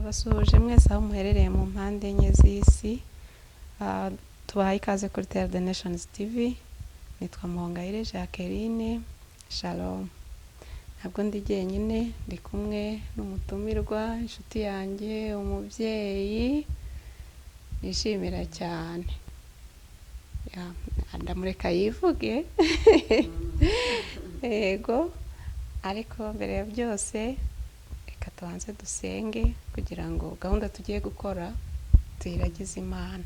Ndabasuhuje mwese aho muherereye mu mpande enye z'isi. Tubahaye ikaze kuri Tell the Nations TV. Nitwa Muhongayire Jacqueline. Shalom. Ntabwo ndi jyenyine, ndi kumwe n'umutumirwa, inshuti yanjye, umubyeyi nishimira cyane. Ya, ndamureka yivuge. Yego, ariko mbere ya byose reka tubanze dusenge kugira ngo gahunda tugiye gukora tuyiragize Imana.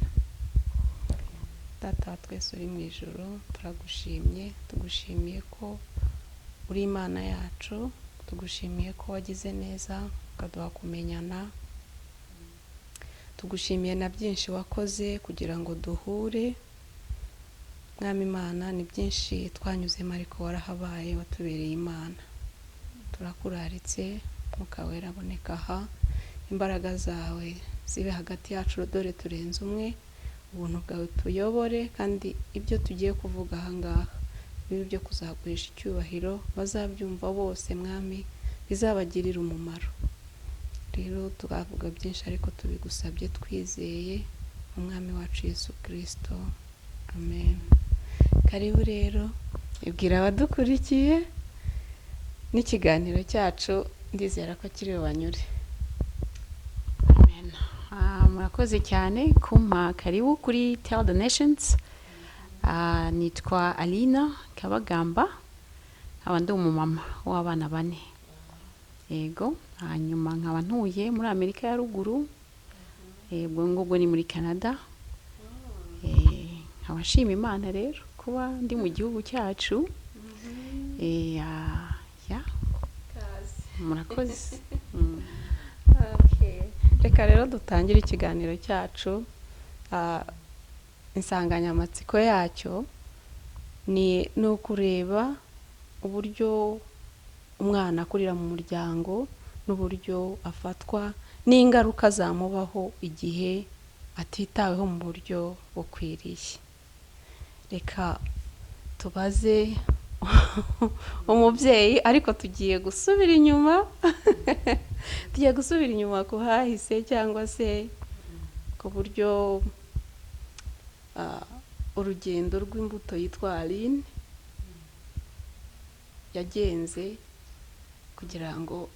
Data wa twese uri mu ijuru, turagushimye, tugushimiye ko uri Imana yacu, tugushimiye ko wagize neza ukaduha kumenyana, tugushimiye na byinshi wakoze kugira ngo duhure. Mwami Imana, ni byinshi twanyuzemo ariko warahabaye, watubereye Imana. Turakuraritse, Mwuka Wera aboneka aha, imbaraga zawe zibe hagati yacu, dore turenze umwe, ubuntu bwawe tuyobore, kandi ibyo tugiye kuvuga aha ngaha bibe ibyo kuzaguhisha icyubahiro, bazabyumva bose Mwami, bizabagirira umumaro. Rero tukavuga byinshi ariko tubigusabye twizeye Umwami wacu Yesu Kirisito, amen. Karibu rero, ibwira abadukurikiye n'ikiganiro cyacu, ndizera ko kiri bubanyure. Amen. Murakoze cyane kumpa karibu kuri Tell the Nations. Nitwa Alina Kabagamba, nkaba ndi umumama w'abana bane. Yego, hanyuma nkaba ntuye muri Amerika ya Ruguru, ubwo ngubwo ni muri Canada. Nkaba nshima Imana rero kuba ndi mu gihugu cyacu. Ya, murakoze. Okay. Reka rero dutangire ikiganiro cyacu. Insanganyamatsiko yacyo ni ukureba uburyo umwana akurira mu muryango n'uburyo afatwa n'ingaruka zamubaho igihe atitaweho mu buryo bukwiriye. Reka tubaze umubyeyi, ariko tugiye gusubira inyuma ku hahise cyangwa se ku buryo urugendo rw'imbuto yitwa Aline yagenze kugira ngo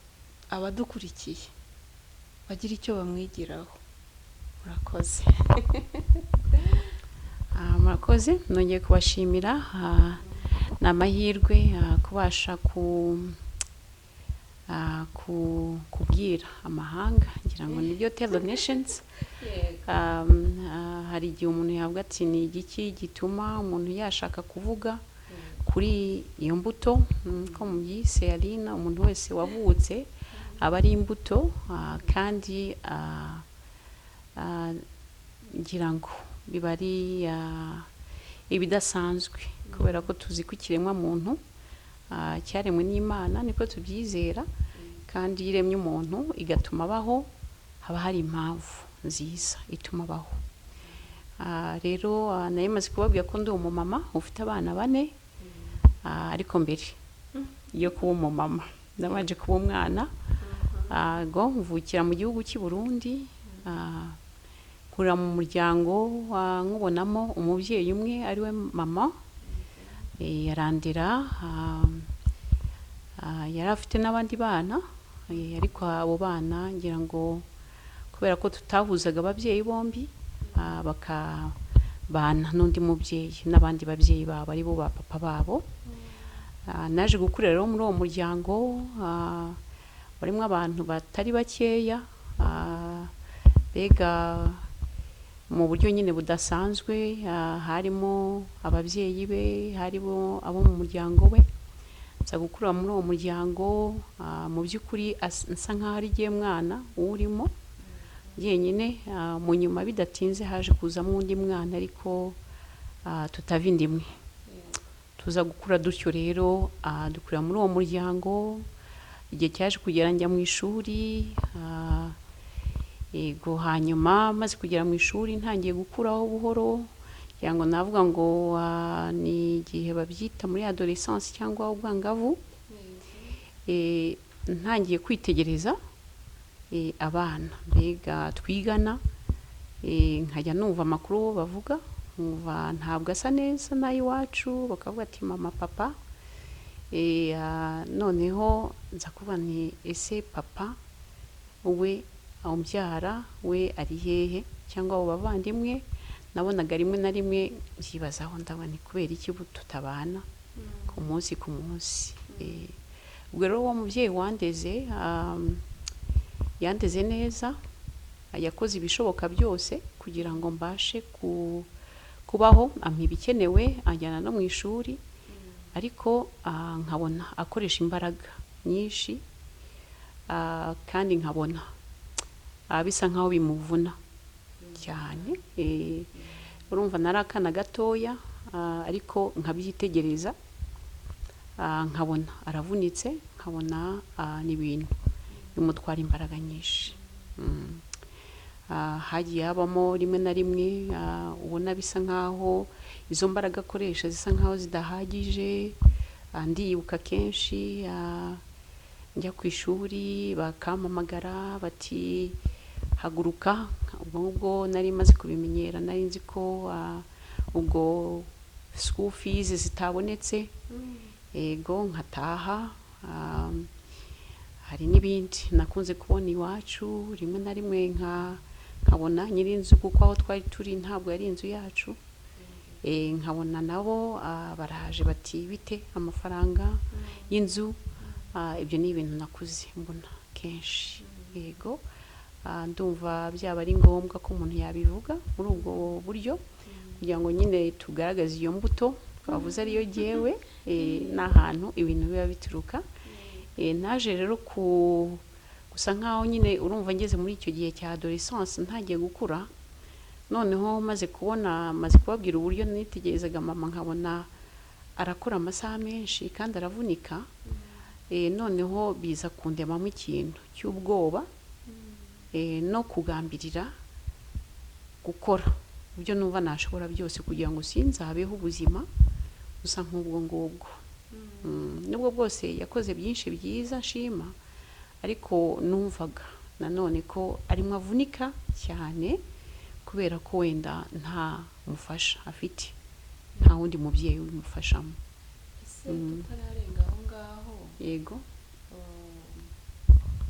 abadukurikiye bagire icyo bamwigiraho. Murakoze. Murakoze, nongeye kubashimira. Ni amahirwe kubasha kubwira amahanga, ngira ngo nibyo Tell the Nations. Hari igihe umuntu yavuga ati: "Ni igiki gituma umuntu yashaka kuvuga kuri iyo mbuto?" Ko mubyise Alina, umuntu wese wavutse aba ari imbuto, kandi ngira ngo biba ari ibidasanzwe kubera ko tuzi ko ikiremwa muntu cyaremwe n'Imana, niko tubyizera, kandi iyo iremye umuntu igatuma abaho, haba hari impamvu nziza ituma abaho. Rero nari maze kubabwira ko ndi umumama ufite abana bane, ariko mbere yo kuba umumama nabanje kuba umwana. Go mvukira mu gihugu cy'i Burundi, nkurira mu muryango nkubonamo umubyeyi umwe ariwe mama. Arandera, yari afite n'abandi bana, ariko abo bana ngira ngo kubera ko tutahuzaga ababyeyi bombi, bakabana n'undi mubyeyi n'abandi babyeyi babo ari bo ba papa babo. Naje gukurira rero muri uwo muryango warimo abantu batari bakeya, mbega mu buryo nyine budasanzwe. Harimo ababyeyi be, harimo abo mu muryango we. Nza gukurira muri uwo muryango, mu by'ukuri nsa nkaho ari jye mwana uwurimo jyenyine. Mu nyuma bidatinze haje kuzamo undi mwana, ariko tutava inda imwe. Tuza gukura dutyo rero, dukurira muri uwo muryango. Igihe cyaje kugera njya mu ishuri. Yego, hanyuma maze kugera mu ishuri ntangiye gukuraho buhoro, ngira ngo navuga ngo ni igihe babyita muri adolescence cyangwa ubwangavu, ntangiye kwitegereza. abana mbega twigana. Nkajya numva amakuru bavuga, nkumva ntabwo asa neza n'ay'iwacu, bakavuga ati mama, papa. Noneho nza kuvuga nti ese papa we umbyara we ari hehe, cyangwa abo bavandimwe nabonaga rimwe na rimwe mbyibazaho, ndabona ni kubera iki ubu tutabana ku munsi ku munsi. Ubwo rero uwo mubyeyi wandeze, yandeze neza, yakoze ibishoboka byose kugira ngo mbashe kubaho, ampa ibikenewe, anjyana no mu ishuri, ariko nkabona akoresha imbaraga nyinshi, kandi nkabona bisa nkaho bimuvuna cyane. Urumva nari akana gatoya, ariko nkabyitegereza, nkabona aravunitse, nkabona n'ibintu bimutwara imbaraga nyinshi. Hagiye habamo rimwe na rimwe ubona bisa nkaho izo mbaraga akoresha zisa nkaho zidahagije. Ndibuka kenshi njya ku ishuri bakampamagara bati haguruka. Ubwo ngubwo nari maze kubimenyera, nari nzi ko ubwo school fees zitabonetse, ego nkataha. Hari n'ibindi nakunze kubona iwacu, rimwe na rimwe nkabona nyir'inzu, kuko aho twari turi ntabwo yari inzu yacu. Nkabona nabo baraje bati bite amafaranga y'inzu. Ibyo ni ibintu nakuze mbona kenshi. Yego, ndumva byaba ari ngombwa ko umuntu yabivuga muri ubwo buryo, kugira ngo nyine tugaragaze iyo mbuto twavuze ariyo jyewe, n'ahantu ibintu biba bituruka. Naje rero ku gusa nkaho nyine urumva ngeze muri icyo gihe cya adolescence, ntagiye gukura, noneho maze kubona, maze kubabwira uburyo nitegerezaga mama nkabona arakora amasaha menshi kandi aravunika. Noneho biza kundemamo ikintu cy'ubwoba, no kugambirira gukora ibyo numva nashobora byose kugira ngo sinzabeho ubuzima busa nk'ubwo ngubwo. Nubwo bwose yakoze byinshi byiza nshima, ariko numvaga nanone ko arimo avunika cyane kubera ko wenda nta mufasha afite, nta wundi mubyeyi ubimufashamo. Ese tutararenga aho ngaho, Yego.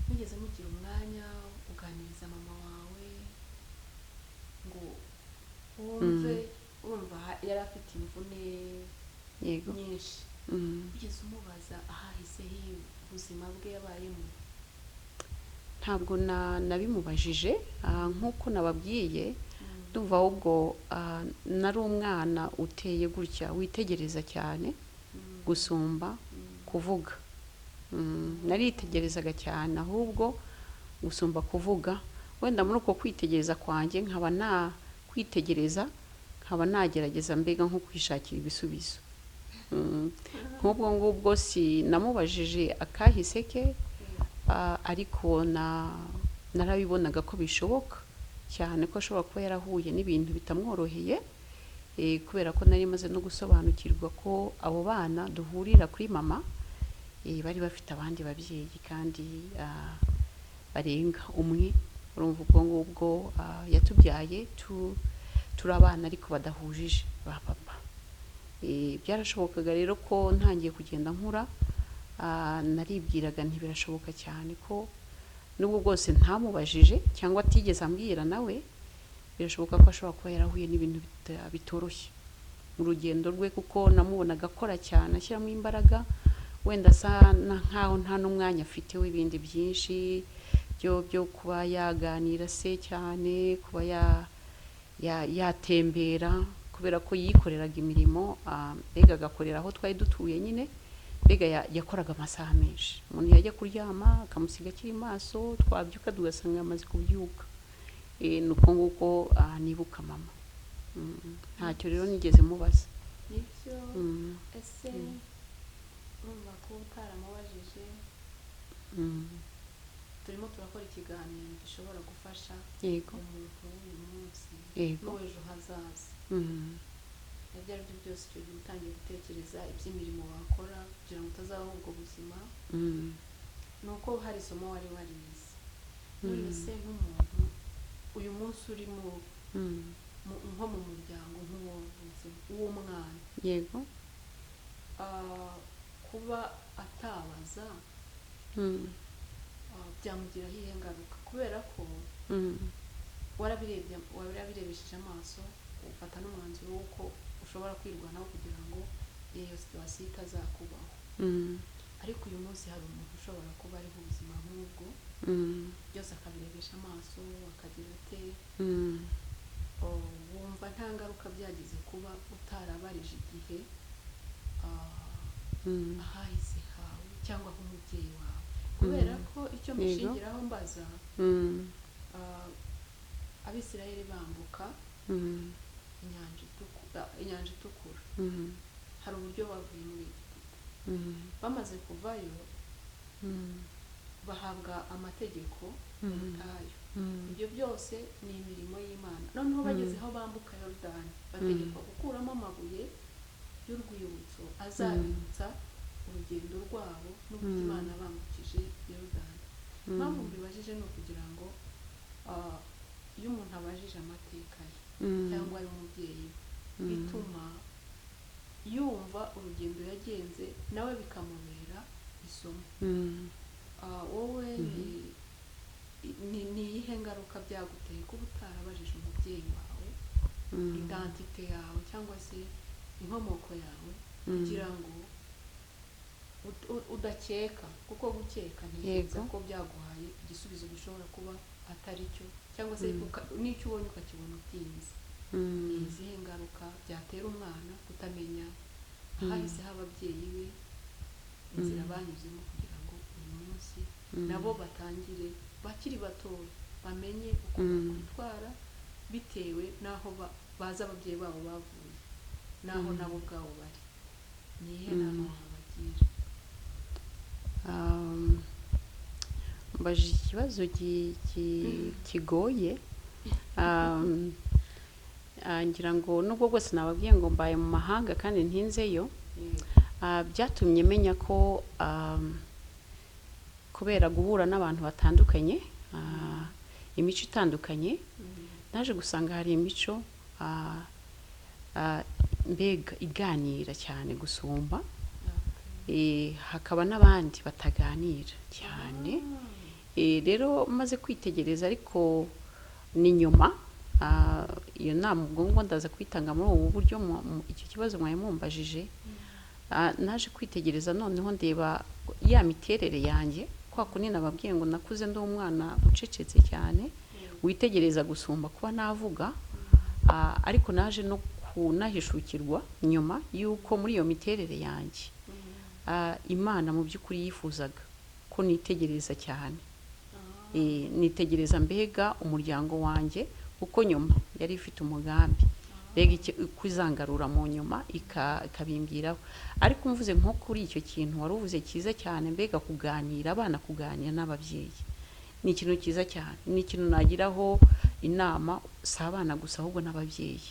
Mugeze mugira umwanya uganiriza mama wawe ngo wumve, urumva yari afite imvune nyinshi, wigeze umubaza ahahise ubuzima bwe yabayemo? Ntabwo nabimubajije. Nk'uko nababwiye, ndumva ahubwo nari umwana uteye gutya, witegereza cyane gusumba kuvuga. Naritegerezaga cyane ahubwo gusumba kuvuga. Wenda muri uko kwitegereza kwanjye nkaba na kwitegereza, nkaba nagerageza mbega nko kwishakira ibisubizo. Nk'ubwo ngubwo si namubajije akahise ke, ariko narabibonaga ko bishoboka cyane ko ashobora kuba yarahuye n'ibintu bitamworoheye, kubera ko nari maze no gusobanukirwa ko abo bana duhurira kuri mama, bari bafite abandi babyeyi kandi barenga umwe. Urumva ubwo ngubwo yatubyaye turi abana ariko badahujije ba papa. Byarashobokaga rero ko ntangiye kugenda nkura, naribwiraga nti birashoboka cyane ko nubwo bwose ntamubajije cyangwa atigeze ambwira nawe, birashoboka ko ashobora kuba yarahuye n'ibintu bitoroshye mu rugendo rwe, kuko namubonaga akora cyane, ashyiramo imbaraga, wenda asa nkaho nta n'umwanya afite w'ibindi byinshi byo kuba yaganira se cyane, kuba yatembera, kubera ko yikoreraga imirimo, mbega agakorera aho twari dutuye nyine. Mbega yakoraga amasaha menshi, umuntu yajya kuryama akamusiga akiri maso, twabyuka tugasanga yamaze kubyuka. Ni uko nguko nibuka mama. Ntacyo rero nigeze mubaza. Nibyo. Ese urumva ko utaramubajije, turimo turakora ikiganiro gishobora gufasha umuntu w'uyu munsi n'uw'ejo hazaza. Ibyo ari byo byose, icyo gihe utangiye gutekereza iby'imirimo wakora kugira ngo utazabaho ubwo buzima, ni uko hari isomo wari warize. None se nk'umuntu uyu munsi uri Mm. nko mu muryango nk'uwo wavutsemo, uwo mwana, kuba atabaza, byamugiraho iyihe ngaruka? Kubera ko warabirebye, warabirebesheje amaso, ufata n'umwanzuro w'uko ushobora kwirwanaho kugira ngo iyo situation itazakubaho. Ariko uyu munsi hari umuntu ushobora kuba ariho ubuzima nk'ubwo, byose akabirebesha amaso, akagira ate? Oh, wumva nta ngaruka byagize kuba utarabarije igihe ahahise hawe cyangwa h'umubyeyi wawe? Kubera ko icyo mbishingiraho mbaza, Abisirayeli bambuka inyanja Itukura, hari uburyo bavuye muri Egiputa. Bamaze kuvayo, bahabwa amategeko mu butayu. Ibyo byose ni imirimo y'Imana. Noneho bageze aho bambuka Yorodani, bategekwa gukuramo amabuye y'urwibutso azabibutsa urugendo rwabo n'uburyo Imana bambukije Yorodani. Impamvu mbibajije ni ukugira ngo iyo umuntu abajije amateka ye cyangwa ay'umubyeyi we, bituma yumva urugendo yagenze, nawe bikamubera isomo. Wowe ni iyihe ngaruka byaguteye kuba utarabajije umubyeyi wawe identité yawe cyangwa se inkomoko yawe, kugira ngo udakeka? Kuko gukeka, ntekereza ko byaguhaye igisubizo gishobora kuba atari cyo, cyangwa se n'icyo ubonye ukakibona utinze. Ni izihe ngaruka byatera umwana kutamenya ahahise h'ababyeyi be, inzira banyuzemo, kugira ngo uyu munsi nabo batangire bakiri batoya bamenye uko bakwitwara bitewe n'aho bazi ababyeyi babo bavuye n'aho nabo ubwabo bari? Ni iyihe nama wabagira? Mbajije ikibazo kigoye. Ngira ngo nubwo bwose nababwiye ngo mbaye mu mahanga kandi ntinzeyo, byatumye menya ko kubera guhura n'abantu batandukanye, imico itandukanye, naje gusanga hari imico mbega iganira cyane gusumba, hakaba n'abandi bataganira cyane. Rero maze kwitegereza, ariko ni nyuma, iyo nama ubwo ngubwo ndaza kuyitanga muri ubu buryo icyo kibazo mwari mumbajije. Naje kwitegereza, noneho ndeba ya miterere yanjye, kwa kundi nababwiye ngo nakuze ndi umwana ucecetse cyane, witegereza gusumba kuba navuga. Ariko naje no kunahishukirwa nyuma y'uko muri iyo miterere yanjye, Imana mu by'ukuri yifuzaga ko nitegereza cyane. Nitegereza mbega umuryango wanjye, kuko nyuma yari ifite umugambi mbega uko izangarura mu nyuma ikabimbwiraho. Ariko mvuze nko kuri icyo kintu wari uvuze cyiza cyane, mbega kuganira, abana kuganira n'ababyeyi ni ikintu cyiza cyane, ni ikintu nagiraho inama, si abana gusa ahubwo n'ababyeyi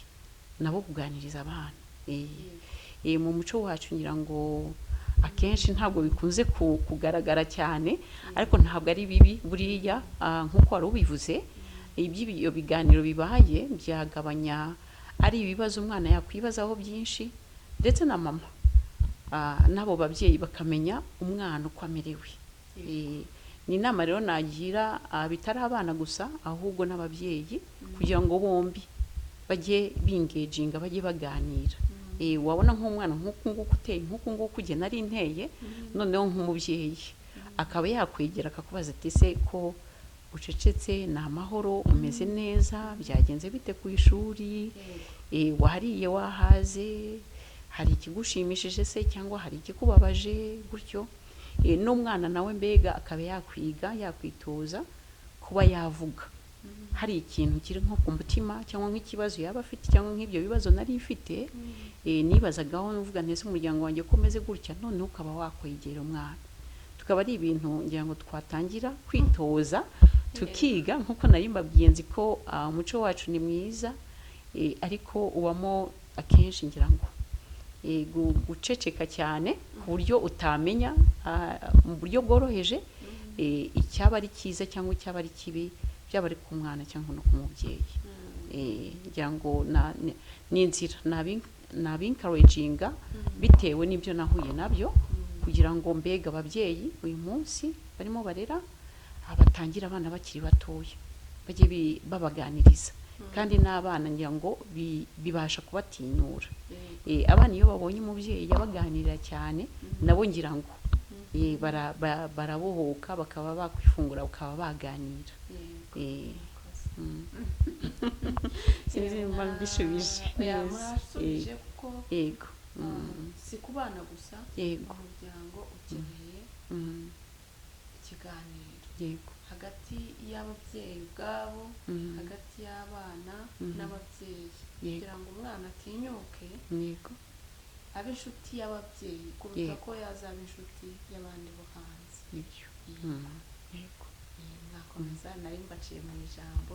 nabo kuganiriza abana. Mu muco wacu ngira ngo akenshi ntabwo bikunze kugaragara cyane, ariko ntabwo ari bibi buriya. Nk'uko wari ubivuze, ibyo biganiro bibaye byagabanya ari ibibazo umwana yakwibazaho byinshi, ndetse na mama n'abo babyeyi bakamenya umwana uko amerewe. Ni inama rero nagira, bitari abana gusa ahubwo n'ababyeyi, kugira ngo bombi bajye bingeginga, bajye baganira. Wabona nk'umwana nk'uku nguku uteye nk'uku nguku ujye nari nteye, noneho nk'umubyeyi akaba yakwegera akakubaza ati: "Se ko ucecetse, ni amahoro? Umeze neza? Byagenze bite ku ishuri? Wariye wahaze? Hari ikigushimishije se cyangwa hari ikikubabaje?" Gutyo. N'umwana nawe mbega akaba yakwiga, yakwitoza kuba yavuga hari ikintu kiri nko ku mutima, cyangwa nk'ikibazo yaba afite, cyangwa nk'ibyo bibazo nari mfite, nibazagaho nuvuga nti: "Ese umuryango wanjye ko umeze gutya?" Noneho ukaba wakwegera umwana, tukaba ari ibintu ngira ngo twatangira kwitoza, tukiga. Nk'uko nari mbabwiye, nzi ko umuco wacu ni mwiza, ariko ubamo akenshi ngira ngo guceceka cyane ku buryo utamenya mu buryo bworoheje. Icyaba ari cyiza cyangwa icyaba ari kibi, byaba ari ku mwana cyangwa no ku mubyeyi. Ngira ngo ni inzira nabi-encouraginga bitewe n'ibyo nahuye nabyo, kugira ngo mbega ababyeyi uyu munsi barimo barera, batangira abana bakiri batoya, bajye babaganiriza, kandi n'abana ngira ngo bibasha kubatinyura. Abana iyo babonye umubyeyi abaganirira cyane, nabo ngira ngo barabohoka, bakaba bakwifungura, bakaba baganira. Sinzi niba mbishubije Oya, neza. murasubije kuko Yego. Si ku bana gusa, umuryango ukeneye ikiganiro hagati y'ababyeyi ubwabo, hagati y'abana n'ababyeyi, kugira ngo umwana atinyuke abe inshuti y'ababyeyi kuruta ko yazaba inshuti y'abandi bo hanze. Nibyo. Yego. Mwakomeza, nari mbaciye mu ijambo.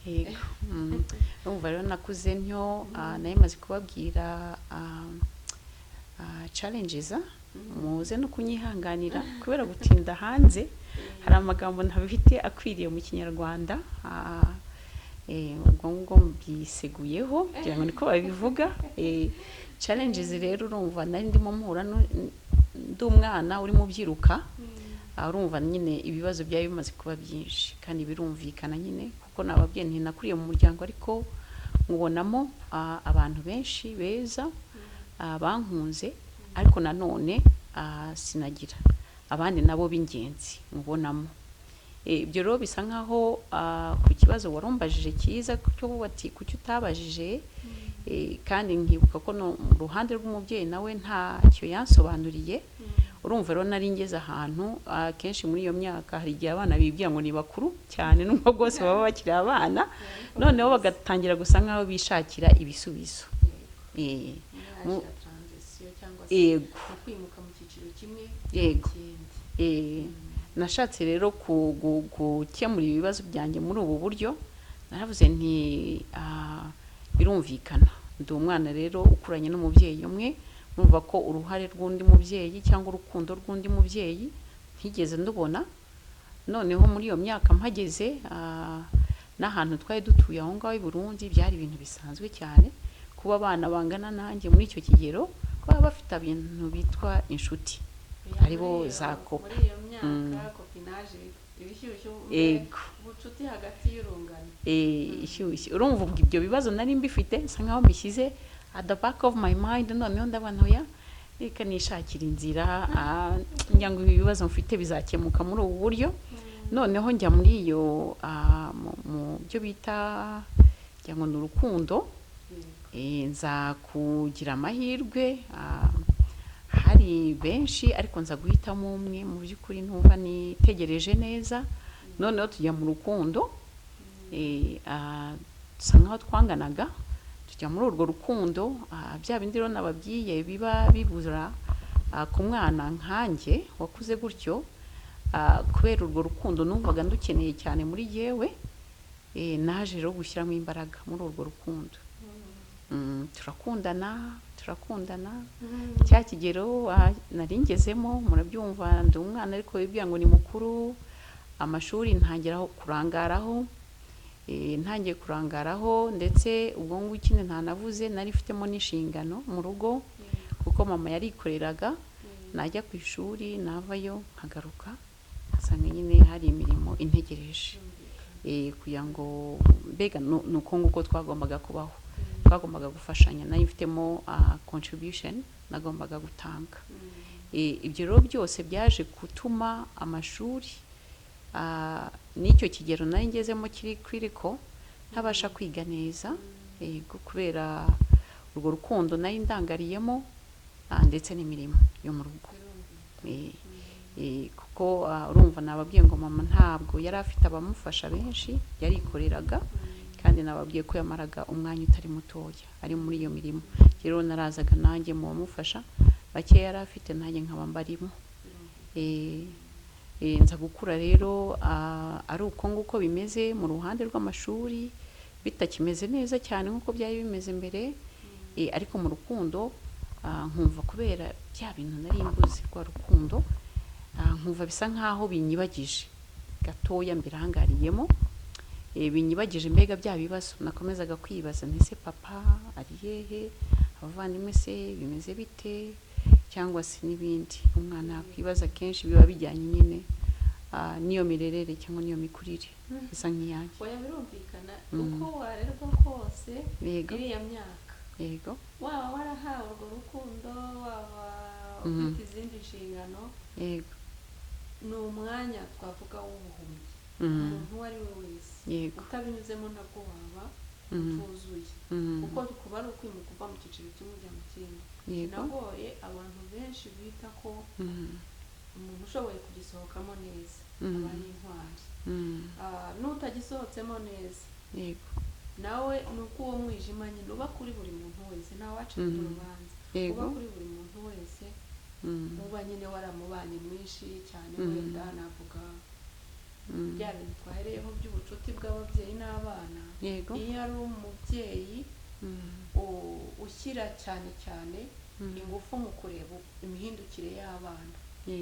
Yego. Urumva rero nakuze ntyo, nari maze kubabwira challenges, muze no kunyihanganira kubera gutinda hanze, hari amagambo ntabifite akwiriye mu Kinyarwanda. Ubwo ngubwo mbiseguyeho kugira ngo niko babivuga. Challenges rero, urumva nari ndimo mpura ndi umwana urimo ubyiruka. Urumva nyine ibibazo byari bimaze kuba byinshi, kandi birumvikana nyine, kuko nababwiye nti nakuriye mu muryango ariko nkubonamo abantu benshi beza, bankunze, ariko nanone sinagira abandi nabo b'ingenzi mubonamo. Ibyo rero bisa nkaho ku kibazo warumbajije cyiza cyo kuvuga ati kuki utabajije, kandi nkibuka ko no mu ruhande rw'umubyeyi nawe ntacyo yansobanuriye. Urumva rero nari ngeze ahantu, kenshi muri iyo myaka hari igihe abana bibwira ngo ni bakuru cyane, nubwo bwose baba bakiri abana, noneho bagatangira gusa nkaho bishakira ibisubizo. Muri transition cyangwa se mu kwimuka mu cyiciro kimwe kindi. Nashatse rero gukemura ibibazo byanjye muri ubu buryo. Naravuze nti birumvikana, ndi umwana rero ukuranye n'umubyeyi umwe, numva ko uruhare rw'undi mubyeyi cyangwa urukundo rw'undi mubyeyi ntigeze ndubona. Noneho muri iyo myaka mpageze, n'ahantu twari dutuye aho ngaho i Burundi, byari ibintu bisanzwe cyane kuba abana bangana nanjye muri icyo kigero baba bafite ibintu bitwa inshuti, aribo za copain. Muri iyo myaka copinage ibishyushyu, ubucuti hagati y'urungano. Ishyushye. Urumva ubwo ibyo bibazo nari mbifite, nsa nkaho mbishyize at the back of my mind. Noneho ndabona oya, reka nishakira inzira, ngira ngo ibi bibazo mfite bizakemuka muri ubu buryo. Noneho njya muri iyo mu byo bita ngira ngo ni urukundo. Nza kugira amahirwe, hari benshi ariko nza guhitamo umwe mu by'ukuri ntumva nitegereje neza. Noneho tujya mu rukundo, dusa nkaho twanganaga, tujya muri urwo rukundo. Bya bindi rero nababwiye biba bibura ku mwana nkanjye wakuze gutyo, kubera urwo rukundo numvaga ndukeneye cyane muri jyewe, naje rero gushyiramo imbaraga muri urwo rukundo. Turakundana, turakundana cya kigero nari ngezemo, murabyumva, ndi umwana ariko wibwira ngo ni mukuru. Amashuri ntangiraho kurangaraho, ntangiye kurangaraho, ndetse ubwo ngubwo ikindi ntanavuze, nari mfitemo n'inshingano mu rugo, kuko mama yarikoreraga, najya ku ishuri navayo nkagaruka nkasanga nyine hari imirimo integereje. Kugira ngo mbega ni uko nguko twagombaga kubaho, twagombaga gufashanya, nari mfitemo contribution nagombaga gutanga. Ibyo rero byose byaje gutuma amashuri, n'icyo kigero nari ngezemo kiri critical, ntabasha kwiga neza, yego, kubera urwo rukundo nari ndangariyemo, ndetse n'imirimo yo mu rugo. Kuko urumva nababwiye ngo mama ntabwo yari afite abamufasha benshi, yarikoreraga, kandi nababwiye ko yamaraga umwanya utari mutoya ari muri iyo mirimo. Rero narazaga nanjye mu bamufasha bake yari afite, nanjye nkaba mbarimo. Nza gukura rero, ari uko nguko bimeze mu ruhande rw'amashuri bitakimeze neza cyane nk'uko byari bimeze mbere, ariko mu rukundo, nkumva kubera bya bintu nari mbuze, rwa rukundo. Nkumva bisa nkaho binyibagije gatoya mbirangariyemo, binyibagije mbega bya bibazo nakomezaga kwibaza, ntese papa ari hehe, abavandimwe se bimeze bite, cyangwa se n'ibindi umwana yakwibaza. Kenshi biba bijyanye nyine n'iyo mirerere cyangwa n'iyo mikurire isa nk'iyanjye. Oya, birumvikana. Mm. Uko warerwa kose, iriya myaka, waba warahawe urwo rukundo, waba ufite izindi nshingano, ni umwanya twavuga w'ubuhumyi. Umuntu uwo ari we wese utabinyuzemo nabwo waba utuzuye, kuko kuba ari ukwimuka uva mu cyiciro kimwe ujya mu kindi. Kinagoye abantu benshi bita ko umuntu ushoboye kugisohokamo neza aba ari intwari. N'utagisohotsemo neza nawe ni uko uwo mwijima nyine uba kuri buri muntu wese, ntawacira urubanza, uba kuri buri muntu wese, uba nyine waramubanye mwinshi cyane. Wenda navuga bya bintu twahereyeho by'ubucuti bw'ababyeyi n'abana. Iyo ari umubyeyi ushyira cyane cyane ingufu mu kureba imihindukire y'abana,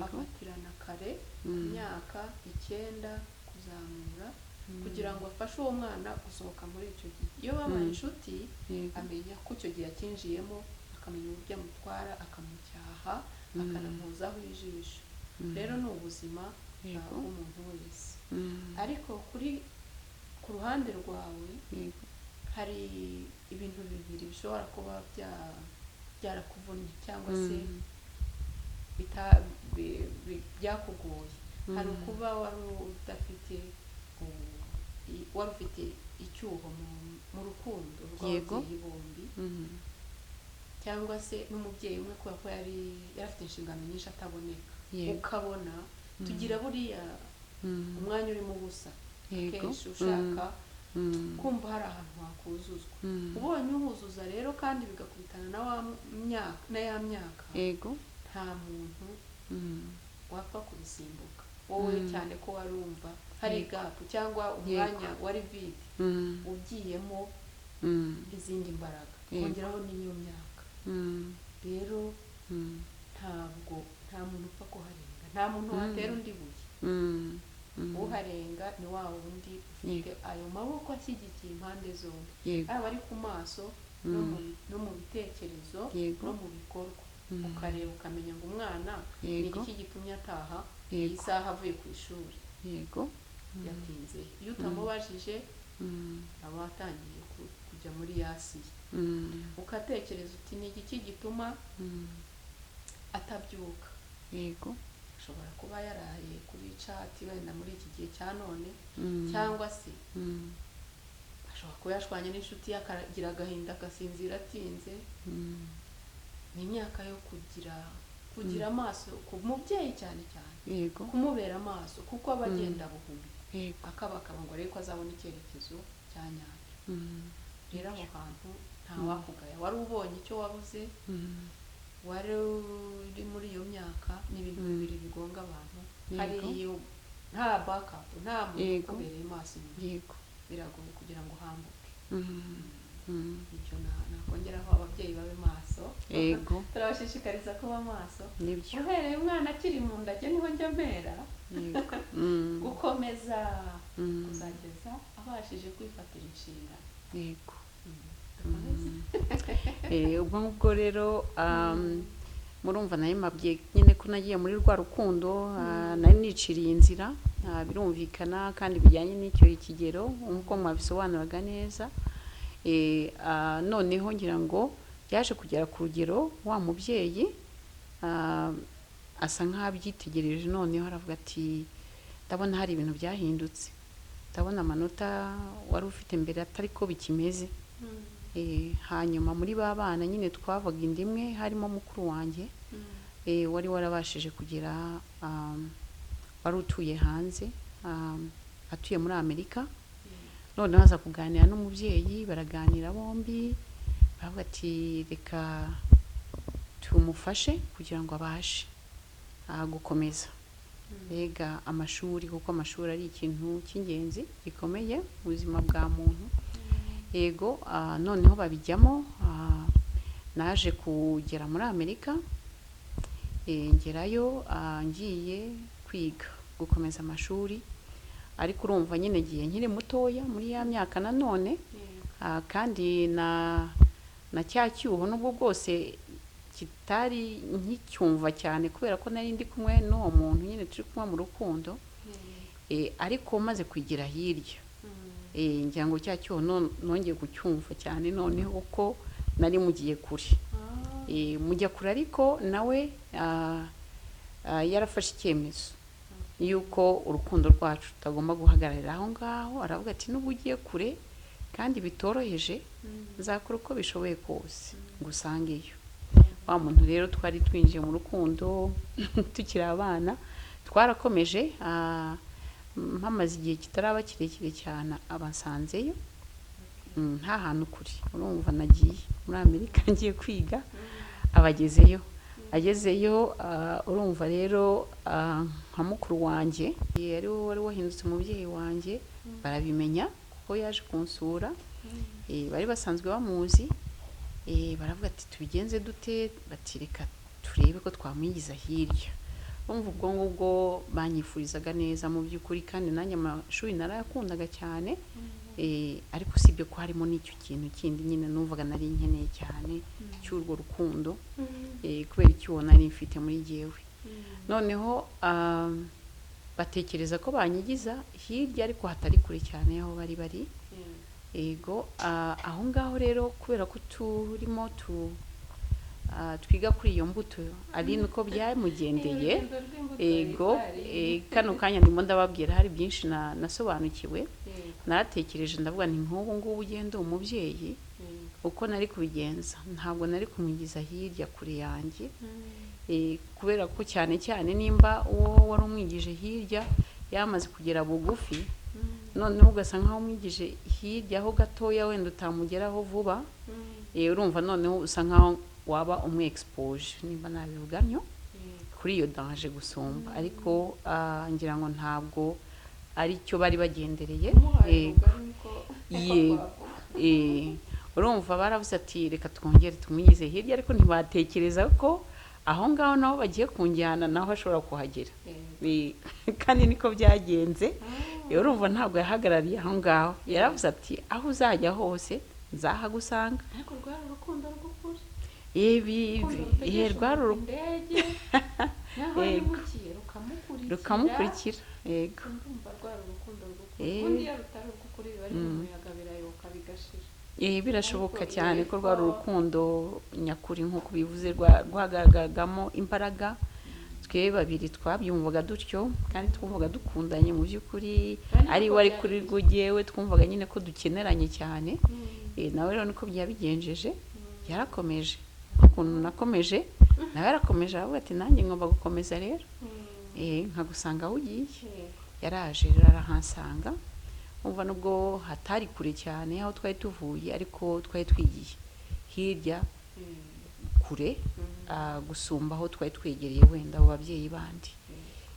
afatirana kare ku myaka 9 kuzamura, kugira ngo afashe uwo mwana gusohoka muri icyo gihe. Iyo babaye inshuti, amenya ko icyo gihe akinjiyemo, akamenya uburyo amutwara, akamucyaha, akanamuhozaho ijisho. Rero ni ubuzima bw'umuntu wese. Ariko ku ruhande rwawe, hari ibintu bibiri bishobora kuba byarakuvunnye cyangwa se byakugoye. Hari ukuba wari udafite wari ufite icyuho mu rukundo rw'ababyeyi bombi, cyangwa se n'umubyeyi umwe, kubera ko yari afite inshingano nyinshi ataboneka. Ukabona tugira buriya umwanya urimo ubusa, kenshi ushaka kumva hari ahantu hakuzuzwa. Ubonye uhuzuza rero, kandi bigakubitana na wa myaka na ya myaka, nta muntu wapfa kubisimbuka wowe, cyane ko wari wumva hari gap cyangwa umwanya wari vide, ugiyemo izindi mbaraga, kongeraho n'iyo myaka. Rero ntabwo nta muntu upfa kuharenga, nta muntu watera undi buye. Uharenga ni wa wundi ufite ayo maboko ashyigikiye impande zombi, yaba ari ku maso no mu bitekerezo no mu bikorwa. Ukareba ukamenya ngo umwana ni iki gitumye ataha iyi saha avuye ku ishuri, yatinze. Iyo utamubajije, aba atangiye kujya muri yasiye. Ukatekereza uti ni igiki gituma atabyuka? Ashobora kuba yaraye kuri chat wenda muri iki gihe cya none, cyangwa se ashobora kuba yashwanye n'inshuti ye akagira agahinda agasinzira atinze. Ni imyaka yo kugira amaso ku mubyeyi cyane cyane, kumubera amaso, kuko aba agenda buhumyi, akabakaba ngo arebe ko azabona icyerekezo cya nyacyo. Rero aho hantu nta wakugaya, wari ubonye icyo wabuze, wari uri muri iyo myaka. Ni ibintu bibiri bigonga abantu. Hari iyo nta backup, nta muntu ukubereye maso inyuma, biragoye kugira ngo uhambuke. Icyo nakongeraho, ababyeyi babe maso. Turabashishikariza kuba maso Nibyo. uhereye umwana akiri mu nda, njye niho njya mpera, gukomeza kuzageza abashije kwifatira inshingano. Dukomeze. Ubwo ngubwo rero, murumva nayo mabwiye nyine ko nagiye muri rwa rukundo, nari niciriye inzira, birumvikana kandi bijyanye n'icyo kigero nk'uko mwabisobanuraga neza. Noneho ngira ngo byaje kugera ku rugero wa mubyeyi asa nk'aho abyitegereje, noneho aravuga ati ndabona hari ibintu byahindutse, ndabona amanota wari ufite mbere atari ko bikimeze. Hanyuma muri ba bana nyine twavaga inda imwe, harimo mukuru wanjye, wari warabashije kugera, wari utuye hanze, atuye muri Amerika. Noneho aza kuganira n'umubyeyi, baraganira bombi, baravuga ati reka tumufashe kugira ngo abashe gukomeza mbega amashuri, kuko amashuri ari ikintu cy'ingenzi gikomeye mu buzima bwa muntu. Yego, noneho babijyamo, naje kugera muri Amerika. Ngerayo ngiye kwiga gukomeza amashuri, ariko urumva nyine ngiye nkiri mutoya muri ya myaka nanone, kandi na cya cyuho nubwo bwose kitari nkicyumva cyane kubera ko nari ndi kumwe n'uwo muntu nyine turi kumwe mu rukundo, ariko maze kwigira hirya, ngira ngo cya cyuho nongeye kucyumva cyane noneho ko nari mugiye kure. Mujya kure, ariko nawe yarafashe icyemezo yuko urukundo rwacu rutagomba guhagararira aho ngaho. Aravuga ati: "Nubwo ugiye kure kandi bitoroheje, nzakora uko bishoboye kose ngo usangeyo." Wa muntu rero twari twinjiye mu rukundo tukiri abana, twarakomeje, mpamaze igihe kitaraba kirekire cyane abansanzeyo. Nta hantu kure, urumva nagiye muri Amerika ngiye kwiga, abagezeyo. Agezeyo, urumva rero, nka mukuru wanjye ari we wari wahindutse umubyeyi wanjye, barabimenya kuko yaje kunsura. Bari basanzwe bamuzi. Baravuga ati: "Tubigenze dute?" Bati: "Reka turebe ko twamwigiza hirya." Urumva ubwo ngubwo banyifurizaga neza mu by'ukuri, kandi nanjye amashuri narayakundaga cyane. Ariko usibye ko harimo n'icyo kintu kindi nyine numvaga nari nkeneye cyane cy'urwo rukundo, kubera icyuho nari mfite muri jyewe. Noneho batekereza ko banyigiza hirya ariko hatari kure cyane y'aho bari bari. Ego, aho ngaho rero kubera ko turimo twiga kuri iyo mbuto, ari uko byamugendeye. Urugendo rw'imbuto. Ego. Rwari. Kano kanya ndimo ndababwira hari byinshi nasobanukiwe. Naratekereje, ndavuga nti: "Nk'ubu ngubu ugenda umubyeyi, uko nari kubigenza, ntabwo nari kumwigiza hirya kure yanjye." Kubera ko cyane cyane nimba uwo wari umwigije hirya yamaze kugera bugufi, noneho ugasa nkaho umwigije hirya aho gatoya wenda utamugeraho vuba, urumva noneho usa nkaho waba umu exposé, nimba nabivuga ntyo, kuri iyo danger gusumba. Ariko ngira ngo ntabwo ari cyo bari bagendereye. Umuhaye Yego. ubugari niko. Yego. Urumva baravuze ati: "Reka twongere tumwigize hirya," ariko ntibatekereza ko aho ngaho naho bagiye kunjyana naho ashobora kuhagera. Kandi niko byagenze. Urumva ntabwo yahagarariye aho ngaho, yaravuze ati: "Aho uzajya hose nzahagusanga." Ariko rwari urukundo rw'ukuri. Ibi Urukundo ihe rutegesha rwari umuntu indege naho Yego. yimukiye rukamukurikira. Rukamukurikira, yego. Ndumva rwari urukundo rw'ukuri. Ubundi iyo rutari urw'ukuri biba ari umuyaga, birayoka bigashira. Birashoboka Ariko cyane ko rwari yego. urukundo nyakuri nk'uko bivuze, rwagaragaragamo imbaraga. Twe babiri twabyumvaga dutyo kandi twumvaga dukundanye mu by'ukuri. Kandi Ari niko we, ari byari kuri biri. rwo, twumvaga nyine ko dukeneranye cyane. Nawe rero niko byabigenjeje, yarakomeje ukuntu nakomeje, nawe yarakomeje, aravuga ati: "Nanjye ngomba gukomeza rero, nkagusanga aho ugiye." Yaraje rero arahansanga. Umva, nubwo hatari kure cyane aho twari tuvuye, ariko twari twigiye hirya kure gusumba aho twari twegereye wenda abo babyeyi bandi.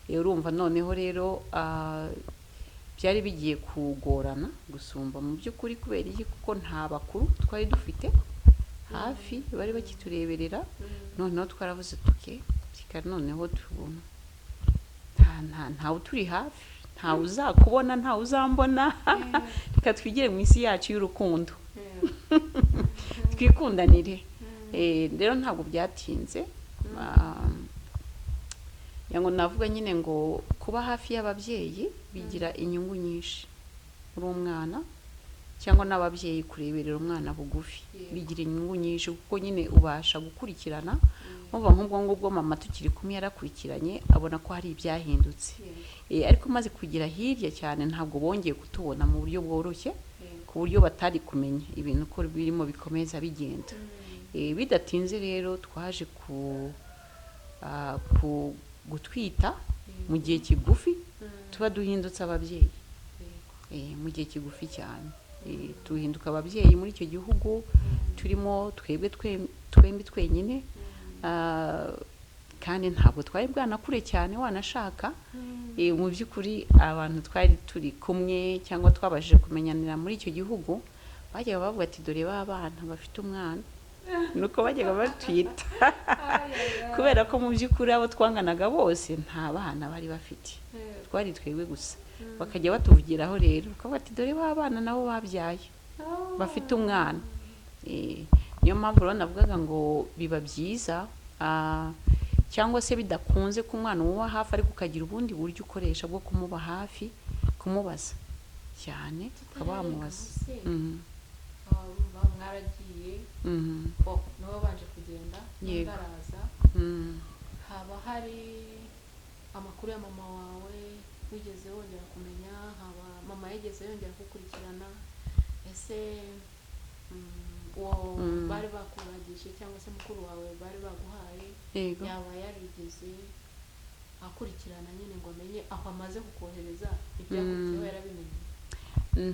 Urumva noneho rero byari bigiye kugorana gusumba mu by'ukuri. Kubera iki? Kuko nta bakuru twari dufite hafi bari bakitureberera. Noneho twaravuze tuke reka noneho ntawe uturi hafi, ntawe uzakubona, ntawe uzambona, reka twigire mu isi yacu y'urukundo, twikundanire. Rero ntabwo byatinze. Ngira ngo navuga nyine ngo kuba hafi y'ababyeyi bigira inyungu nyinshi uri umwana, cyangwa n'ababyeyi kureberera umwana bugufi bigira inyungu nyinshi, kuko nyine ubasha gukurikirana. Umva, nk'ubwo ngubwo mama tukiri kumwe yarakurikiranye, abona ko hari ibyahindutse. Ariko maze kugera hirya cyane ntabwo bongeye kutubona mu buryo bworoshye, ku buryo batari kumenya ibintu uko birimo bikomeza bigenda. Bidatinze rero twaje ku gutwita mu gihe kigufi, tuba duhindutse ababyeyi. Mu gihe kigufi cyane duhinduka ababyeyi muri icyo gihugu turimo twebwe twembi twenyine. Kandi ntabwo twari bwanakure cyane wanashaka. Mu by'ukuri abantu twari turi kumwe cyangwa twabashije kumenyanira muri icyo gihugu bajyaga bavuga ati: "Dore ba bana bafite umwana." Nuko bajyaga batwita, kubera ko mu by'ukuri abo twanganaga bose nta bana bari bafite, twari twebwe gusa. Bakajya batuvugiraho rero, bakavuga ati: "Dore ba bana nabo babyaye, bafite umwana." Niyo mpamvu rero navugaga ngo biba byiza, cyangwa se bidakunze ko umwana umuba hafi, ariko ukagira ubundi buryo ukoresha bwo kumuba hafi, kumubaza cyane, ukaba wamubaza. Mwaragiye, niwe wabanje kugenda n'undi araza. Haba hari amakuru ya mama wawe wigeze wongera kumenya? Haba mama yigeze yongera kugukurikirana? Ese uwo bari bakuragije cyangwa se mukuru wawe bari baguhaye, yaba yarigeze akurikirana nyine ngo amenye aho amaze kukohereza, ibyakurikiyeho yarabimenye?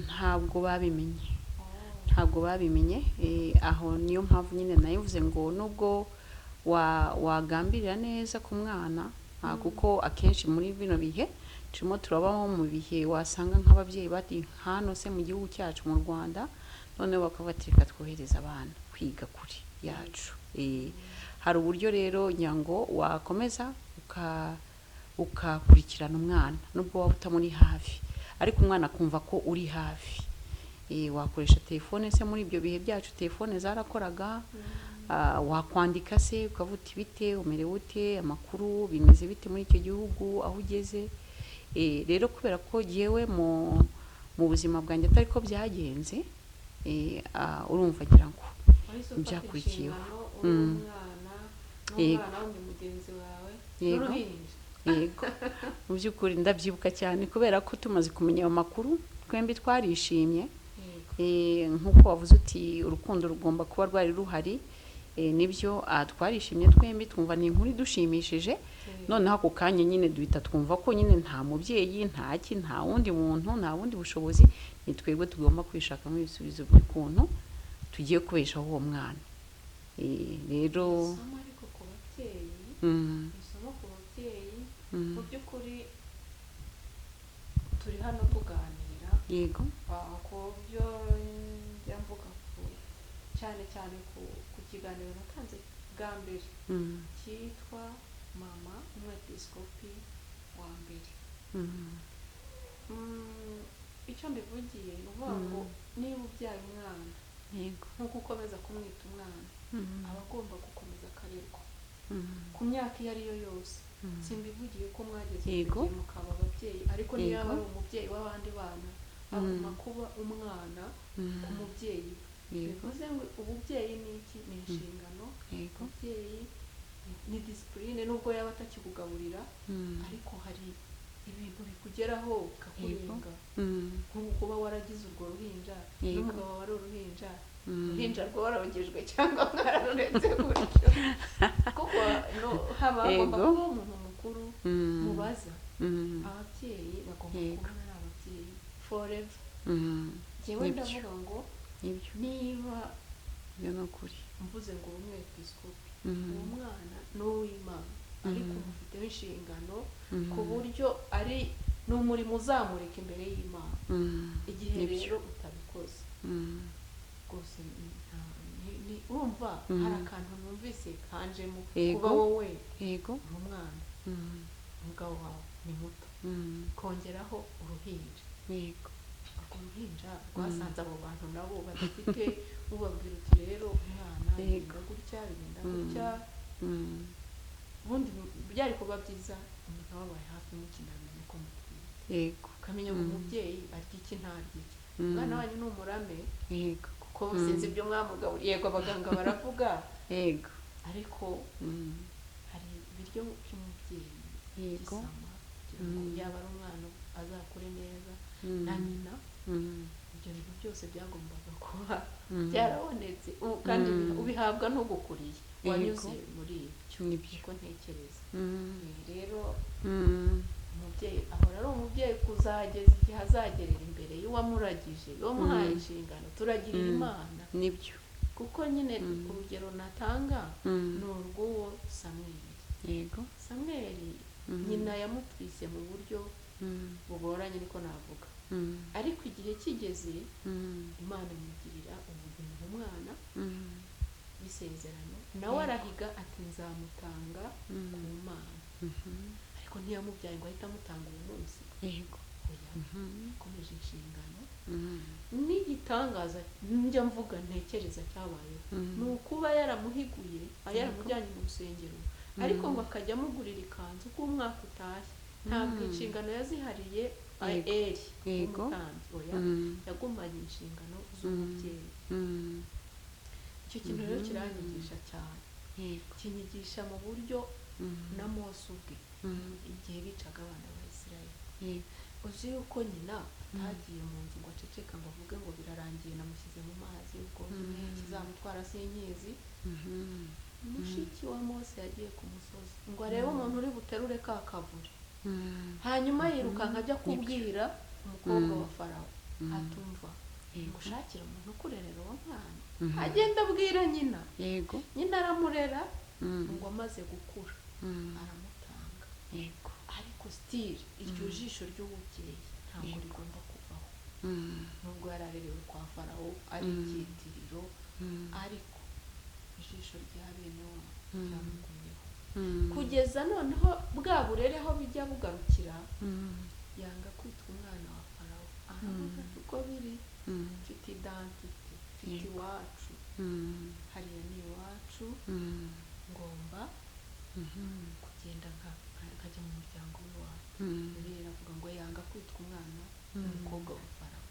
Ntabwo babimenye, ntabwo babimenye. Aho niyo mpamvu nyine nayivuze ngo nubwo wagambirira neza ku mwana, kuko akenshi muri bino bihe turimo turabaho, mu bihe wasanga nk'ababyeyi bati hano se mu gihugu cyacu mu Rwanda, noneho bakavuga ati: "Reka twohereze abana kwiga kure yacu." Hari uburyo rero nyango wakomeza ukakurikirana umwana nubwo waba utamuri hafi, ariko umwana akumva ko uri hafi. Wakoresha telefone se, muri ibyo bihe byacu telefone zarakoraga. Wakwandika se ukavuga uti: "Bite, umerewe ute, amakuru bimeze bite muri icyo gihugu aho ugeze?" Rero kubera ko jyewe mu buzima bwanjye atari ko byagenze, urumva ngira ngo Wahise ufata byakurikiyeho. inshingano uri umwana n'umwana wundi mugenzi wawe n'uruhinja. Yego, mu by'ukuri ndabyibuka cyane, kubera ko tumaze kumenya ayo makuru twembi twarishimye. Nk'uko wavuze uti urukundo rugomba kuba rwari ruhari, nibyo, twarishimye twembi, twumva ni inkuru idushimishije. Noneho ako kanya nyine duhita twumva ko nyine nta mubyeyi, nta ki, nta wundi muntu, nta bundi bushobozi, ni twebwe tugomba kwishakamo ibisubizo by'ukuntu tugiye kubeshaho uwo mwana. Rero Isomo ariko ku babyeyi, isomo ku babyeyi, mu by'ukuri turi hano tuganira ku byo njya mvuga cyane cyane ku kiganiro natanze bwa mbere cyitwa "Mama Umwepiskopi wa mbere". Icyo mbivugiye ni ukuvuga ngo niba ubyaye umwana, nk'uko ukomeza kumwita umwana, aba agomba gukomeza akarerwa ku myaka iyo ari yo yose. Simbivugiye ko mwageze icyo gihe mukaba ababyeyi, ariko niyo yaba ari umubyeyi w'abandi bana, agomba kuba umwana ku mubyeyi we. Bivuze ngo ububyeyi ni iki? Ni inshingano. Umubyeyi ni discipline, nubwo yaba atakikugaburira, ariko hari ibintu bikugeraho bikakurenga, nk'ubu kuba waragize urwo ruhinja n'umugabo wari uruhinja, uruhinja rworogejwe cyangwa mwararuretse gutyo, kuko no, haba hagomba kuba umuntu mukuru mubaza. Ababyeyi bagomba kuba ari ababyeyi forever. Njyewe ndavuga ngo niba Ibyo ni ukuri. mvuze ngo uri umwepiskopi, uwo mwana ni uw'Imana, ariko mufiteho inshingano ku buryo ari ni umurimo uzamurika imbere y'Imana. Igihe rero utabikoze rwose, urumva hari akantu numvise kanjemo kuba wowe uri umwana, umugabo wawe ni muto, kongeraho uruhinja. Urwo ruhinja rwasanze abo bantu nabo badafite ubabwira uti: "Rero umwana bigenda gutya, bigenda gutya." Ubundi byari kuba byiza umuntu wabaye hafi mukinamenya ko mutwite, ukamenya ngo umubyeyi arya iki, ntarya iki. Umwana wanyu ni umurame, kuko sinzi ibyo mwamugaburiye. Yego, abaganga baravuga, ariko hari ibiryo by'umubyeyi gisama kugira ngo yaba ari umwana azakure neza na nyina. Ibyo bintu byose byagombaga kuba byarabonetse. Kandi ubihabwa n'ugukuriye wanyuze muri ibyo, niko ntekereza. Rero umubyeyi ahora ari umubyeyi kuzageza igihe azagerera imbere y'uwamuragije, y'uwamuhaye inshingano. Turagirira Imana, kuko nyine urugero natanga ni urw'uwo Samweli. Samweli, nyina yamutwise mu buryo bugoranye, niko navuga, ariko igihe kigeze Imana imugirira ubuntu, umwana. b'isezerano, nawe arahiga ati nzamutanga ku Mana. Ariko ntiyamubyaye ngo ahite amutanga uwo munsi. Oya, yakomeje inshingano. N'igitangaza njya mvuga ntekereza cyabayeho ni ukuba yaramuhiguye, yaramujyanye mu rusengero, ariko ngo akajya amugurira ikanzu uko umwaka utashye. Ntabwo inshingano yazihariye Eri w'umutambyi, oya, yagumanye inshingano z'umubyeyi. Icyo kintu rero kiranyigisha cyane, kinyigisha mu buryo na Mose ubwe igihe bicaga abana ba Isirayeli, uzi yuko nyina atagiye mu nzu ngo aceceke, ngo avuge ngo birarangiye, namushyize mu mazi, ubwo kizamutwara sinkizi. Mushiki wa Mose yagiye ku musozi ngo arebe umuntu uri buterure ka kavure, hanyuma yirukanka ajya kubwira umukobwa wa Farawo, atumva ngushakira umuntu ukurerera uwo mwana. Agenda abwira nyina, nyina aramurera, ngo amaze gukura aramutanga. Ariko still iryo jisho ry'ububyeyi ntabwo rigomba kuvaho, nubwo yari arerewe kwa Farawo ari icyitiriro, ariko ijisho rya bene wabo ryamugumyeho kugeza noneho bwa burere aho bijya bugarukira, yanga kwitwa umwana wa Farawo, aravuga ati uko biri mfite identité, mfite iwacu, hariya ni iwacu, ngomba kugenda nkajya mu muryango w'iwacu. Bibiliya iravuga ngo yanga kwitwa umwana w'umukobwa wa Farawo,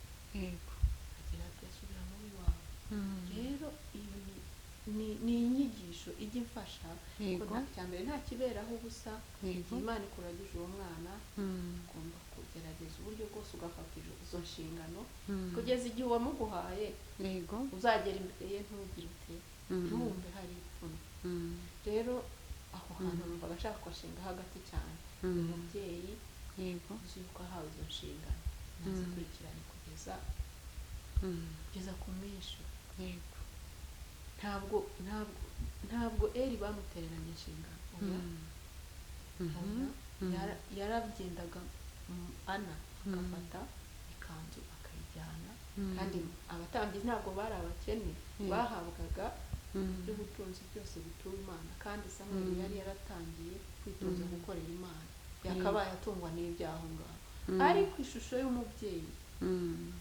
agira ati asubira mu w'iwabo. Rero iyo ni inyigisho ijya imfasha ko cya mbere nta kiberaho ubusa. Igihe Imana ikuragije uwo mwana, ugomba kugerageza uburyo bwose ugafata izo nshingano kugeza igihe uwamuguhaye uzagera imbere ye ntugire ute, ntiwumve hari ipfunwe. Rero aho hantu numvaga ashaka kuhashingaho hagati cyane. Umubyeyi uzi yuko ahawe izo nshingano, ntazikurikirane kugeza ku mwisho. Ntabwo Eri bamutereranye inshingano, oya. Oya. Yaragendaga ana agafata ikanzu akayijyana, kandi abatambyi ntabwo bari abakene, bahabwaga iby'ubutunzi byose bitura Imana, kandi Samweli yari yaratangiye kwitoza gukorera Imana, yakabaye atungwa n'ibyaho ngaho. Ariko ishusho y'umubyeyi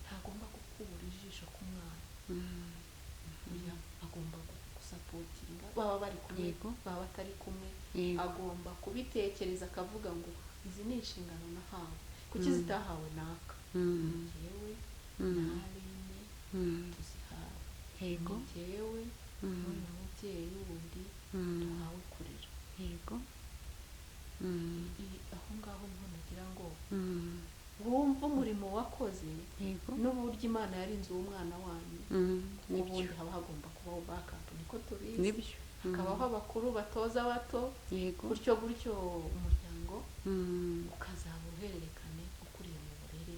ntagomba gukura ijisho ku mwana. Oya, agomba gusupportinga, baba bari kumwe, baba batari kumwe, agomba kubitekereza akavuga ngo izi ni inshingano nahawe, kuki zitahawe naka? Njyewe na Aline tuzihawe, ni njyewe n'uyu mubyeyi wundi duhawe kurera. Aho ngaho niho nagira ngo wumve umurimo wakoze n'uburyo Imana yarinze uwo mwana wanyu, kuko ubundi haba hagomba kubaho backup, niko tubizi, hakabaho abakuru batoza abato, gutyo gutyo umuryango ukazaba uruhererekane ukuriye mu burere.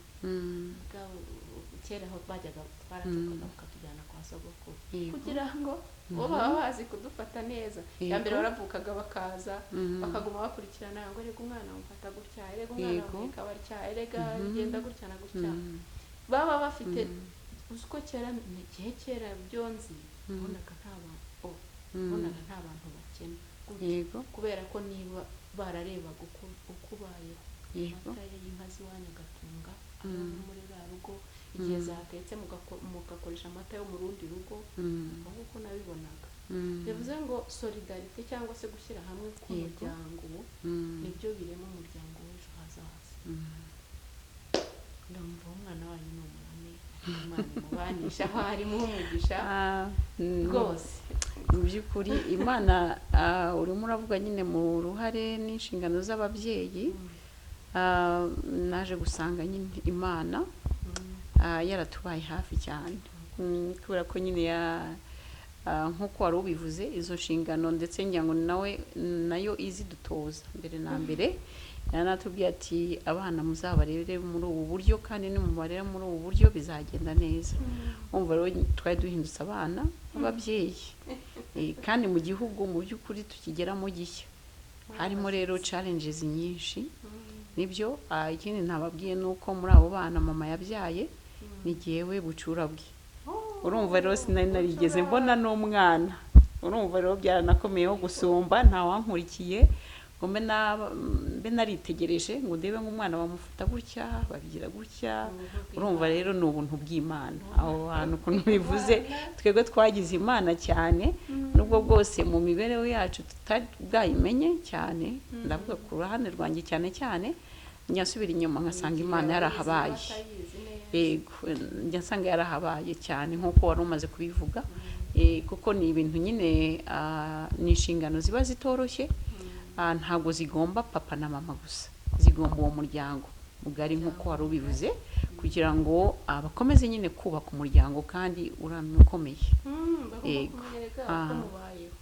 Kera aho bajyaga twaracukaga bakatujyana kwa sogokuru kugira ngo bo baba bazi kudufata neza. Ya mbere baravukaga bakaza, bakaguma bakurikirana ngo erega umwana mufata gutya, erega umwana muheka batya, erega bigenda gutya na gutya. Baba bafite, uzi ko kera, ni igihe kera byo nzi, wabonaga nta bantu, oh, wabonaga nta bantu bakena gutya, kubera ko niba bararebaga uko ubayeho, amata y'inka z'iwanyu agatunga abo muri ruriya rugo, igihe zatetse mugakoresha amata yo mu rundi rugo, aho uko nabibonaga. Bivuze ngo solidarité cyangwa se gushyira hamwe k'umuryango nibyo birema umuryango w'ejo hazaza. Ndumva umwana wanyu ni umurame, ariko Imana imubanisha aho harimo umugisha rwose. Mu by'ukuri Imana, urimo uravuga nyine mu ruhare n'inshingano z'ababyeyi, naje gusanga nyine Imana yaratubaye hafi cyane, kubera ko nyine nk'uko wari ubivuze, izo nshingano, ndetse ngira ngo nawe nayo izidutoza mbere na mbere, yaranatubwiye ati abana muzabarere muri ubu buryo, kandi nimubarera muri ubu buryo bizagenda neza. Umva rero twari duhindutse abana b'ababyeyi. Kandi mu gihugu mu by'ukuri tukigeramo gishya, harimo rero challenges nyinshi, nibyo. Ikindi ntababwiye ni uko muri abo bana mama yabyaye ni jyewe bucura bwe. Urumva rero sinari narigeze mbona n'umwana. Urumva rero byaranakomeyeho gusumba, ntawankurikiye ngo mbe naritegereje ngo ndebe ngo umwana bamufata gutya, babigira gutya. Urumva rero ni ubuntu bw'Imana aho hantu ukuntu bivuze. Twebwe twagize Imana cyane, nubwo bwose mu mibereho yacu tutari bwayimenye cyane. Ndavuga ku ruhande rwanjye cyane cyane, njya nsubira inyuma nkasanga Imana yarahabaye. Yego, njya nsanga yarahabaye cyane nk'uko wari umaze kubivuga. Kuko ni ibintu nyine, ni inshingano ziba zitoroshye. Ntabwo zigomba papa na mama gusa, zigomba uwo muryango mugari nk'uko wari ubivuze, kugira ngo bakomeze nyine kubaka umuryango kandi uramye ukomeye. Bagomba Yego. kumenyereka uko mubayeho.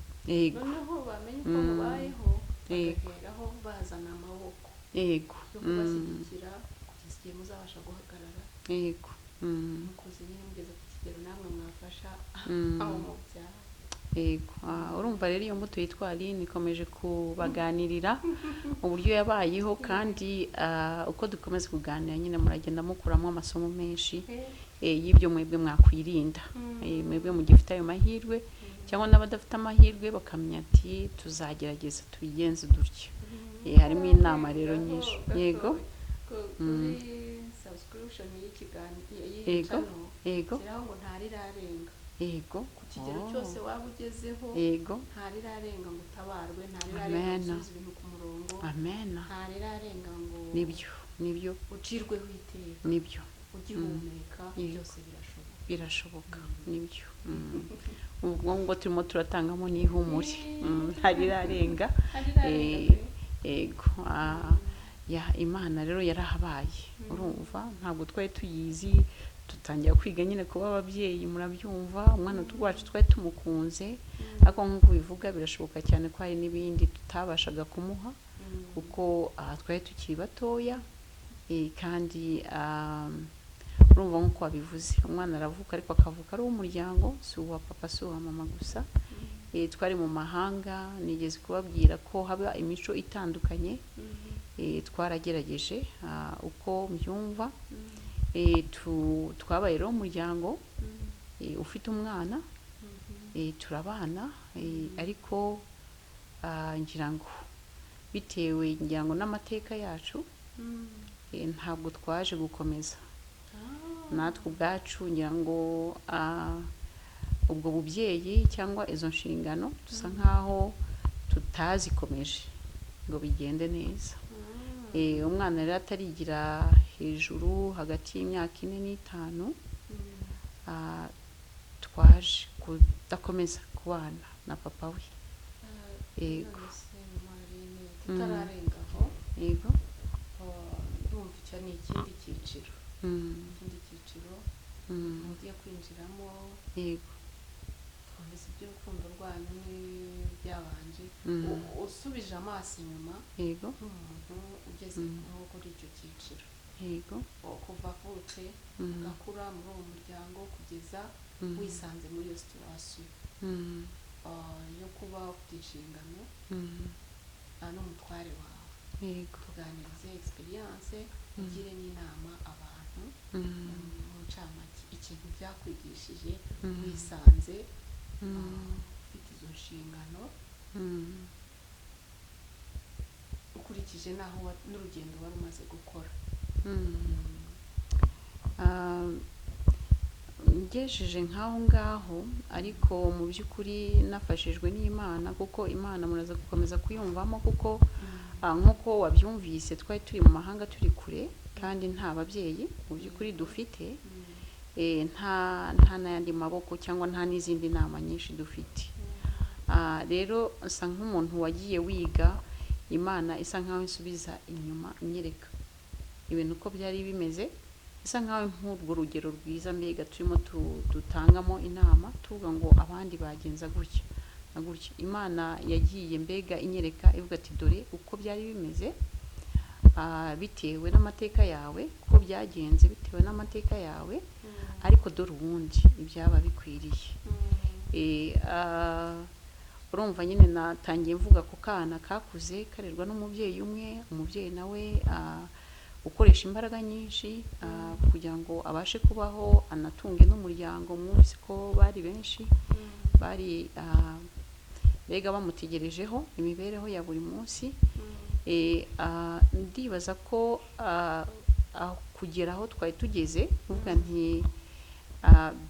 Noneho bamenye uko mubayeho, bagaheraho bazana amaboko yo kubashyigikira kugeza igihe muzabasha guhagarara. yego Mukuze nyine, mugeze ku kigero namwe mwafasha abo mubyara. Yego. Urumva rero iyo mbuto yitwa Aline ikomeje kubaganirira uburyo yabayeho, kandi uko dukomeza kuganira nyine muragenda mukuramo amasomo menshi y'ibyo mwebwe mwakwirinda. Mwebwe mugifite ayo mahirwe cyangwa n'abadafite amahirwe bakamenya ati tuzagerageza tubigenze dutya. Harimo inama rero nyinshi. Yego. Kuri subscription y'ikiganiro, y'iyi channel, shyiraho ngo ntarirarenga. Ku kigero cyose waba ugezeho, ntarirarenga ngo utabarwe, ntarirarenga Amen. ngo usubize ibintu ku murongo, Amen. ntarirarenga ngo Nibyo, nibyo. ucirweho iteka. Nibyo. Ugihumeka, byose birashoboka. Birashoboka, nibyo. Ubwo ngo turimo turatangamo n'ihumure. Ntarirarenga. Ntarirarenga pe. Yego. Ya Imana rero yarahabaye. Urumva ntabwo twari tuyizi, dutangira kwiga nyine kuba ababyeyi, murabyumva. Umwana wacu twari tumukunze, ariko nk'uko ubivuga birashoboka cyane ko hari n'ibindi tutabashaga kumuha kuko twari tukiri batoya. Kandi urumva nk'uko wabivuze, umwana aravuka ariko akavuka ari uw'umuryango, si uwa papa, si uwa mama gusa. Twari mu mahanga, nigeze kubabwira ko haba imico itandukanye. Twaragerageje uko mbyumva. Twabaye rero umuryango ufite umwana, turabana, ariko ngira ngo bitewe ngira ngo n'amateka yacu, ntabwo twaje gukomeza natwe ubwacu. Ngira ngo ubwo bubyeyi cyangwa izo nshingano dusa nkaho tutazikomeje ngo bigende neza. Umwana rero atarigira hejuru, hagati y'imyaka 4 n'5, twaje kudakomeza kubana na papa we. Yego. None se Marine, tutararenga aho, Yego. Ndumva icyo ni ikindi cyiciro, ikindi cyiciro mugiye kwinjiramo. Twumvise iby'urukundo rwanyu n'ibyabanje. Usubije amaso inyuma, nk'umuntu ugeze nko kuri icyo cyiciro, kuva avutse, ugakura muri uwo muryango kugeza wisanze muri iyo situation yo kuba ufite inshingano n'umutware wawe, tuganirize experience, ugire n'inama abantu mu ncamake ikintu byakwigishije wisanze ufite izo nshingano, ukurikije n'aho n'urugendo wari umaze gukora. Ngejeje nk'aho ngaho, ariko mu by'ukuri nafashijwe n'Imana, kuko Imana muraza gukomeza kuyumvamo, kuko nk'uko wabyumvise twari turi mu mahanga, turi kure, kandi nta babyeyi mu by'ukuri dufite, nta n'ayandi maboko cyangwa nta n'izindi nama nyinshi dufite. Rero nsa nk'umuntu wagiye wiga, Imana isa nkaho insubiza inyuma inyereka ibintu uko byari bimeze, isa nkaho nk'urwo rugero rwiza mbega turimo dutangamo inama, tuvuga ngo abandi bagenza gutya na gutya. Imana yagiye mbega inyereka, ivuga ati dore uko byari bimeze, bitewe n'amateka yawe, uko byagenze bitewe n'amateka yawe, ariko dore ubundi ibyaba bikwiriye. Urumva nyine natangiye mvuga ku kana kakuze karerwa n'umubyeyi umwe, umubyeyi nawe ukoresha imbaraga nyinshi kugira ngo abashe kubaho anatunge n'umuryango. Mwumvise ko bari benshi, bari Mbega bamutegerejeho imibereho ya buri munsi. Ndibaza ko kugera aho twari tugeze, mvuga nti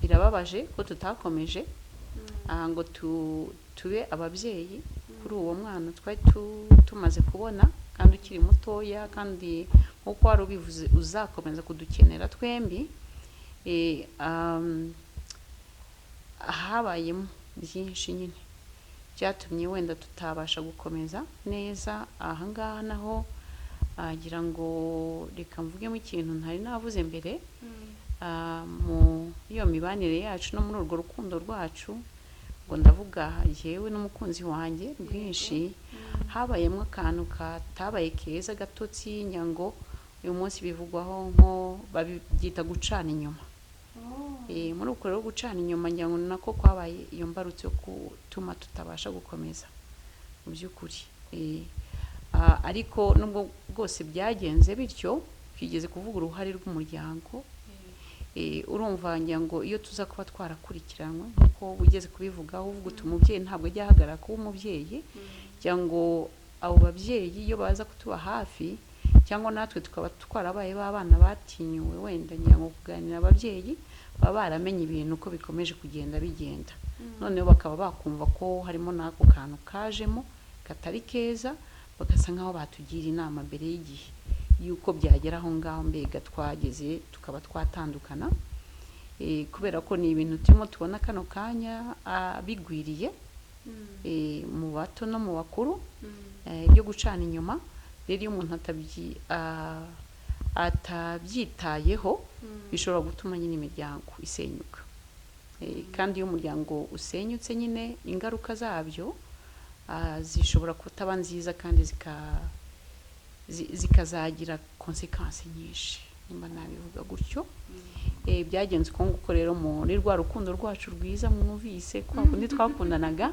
birababaje ko tutakomeje ngo tube ababyeyi kuri uwo mwana twari tumaze kubona, kandi ukiri mutoya, kandi nk'uko wari ubivuze uzakomeza kudukenera twembi. Habayemo byinshi nyine byatumye wenda tutabasha gukomeza neza. Ahangaha naho ngira ngo reka mvugemo ikintu ntari navuze mbere. Mu iyo mibanire yacu no muri urwo rukundo rwacu, ngo ndavuga yewe n'umukunzi wanjye rwinshi, habayemo akantu katabaye keza, gatotsi nyango uyu munsi bivugwaho nko babyita gucana inyuma. Muri uko rero gucana inyuma, ngira ngo ni nako kwabaye iyo mbarutso yo gutuma tutabasha gukomeza mu by'ukuri. Ariko nubwo bwose byagenze bityo, twigeze kuvuga uruhare rw'umuryango. Urumva ngira ngo iyo tuza kuba twarakurikiranwe nk'uko wigeze kubivugaho, uvuga uti umubyeyi ntabwo ajya ahagarara kuba umubyeyi, ngira ngo abo babyeyi iyo baza kutuba hafi, cyangwa natwe tukaba twarabaye b'abana batinyuwe wenda ngira ngo kuganira, ababyeyi baba baramenye ibintu uko bikomeje kugenda bigenda, noneho bakaba bakumva ko harimo n'ako kantu kajemo katari keza, bagasa nk'aho batugira inama mbere y'igihe y'uko byagera aho ngaho mbega twageze tukaba twatandukana. Kubera ko ni ibintu turimo tubona kano kanya bigwiriye mu bato no mu bakuru, byo gucana inyuma. Rero iyo umuntu atabyitayeho, bishobora gutuma nyine imiryango isenyuka. Kandi iyo umuryango usenyutse nyine, ingaruka zabyo zishobora kutaba nziza, kandi zikazagira conséquences nyinshi, nimba nabivuga gutyo. Byagenze uko nguko rero muri rwa rukundo rwacu rwiza mwumvise, kwa kundi twakundanaga.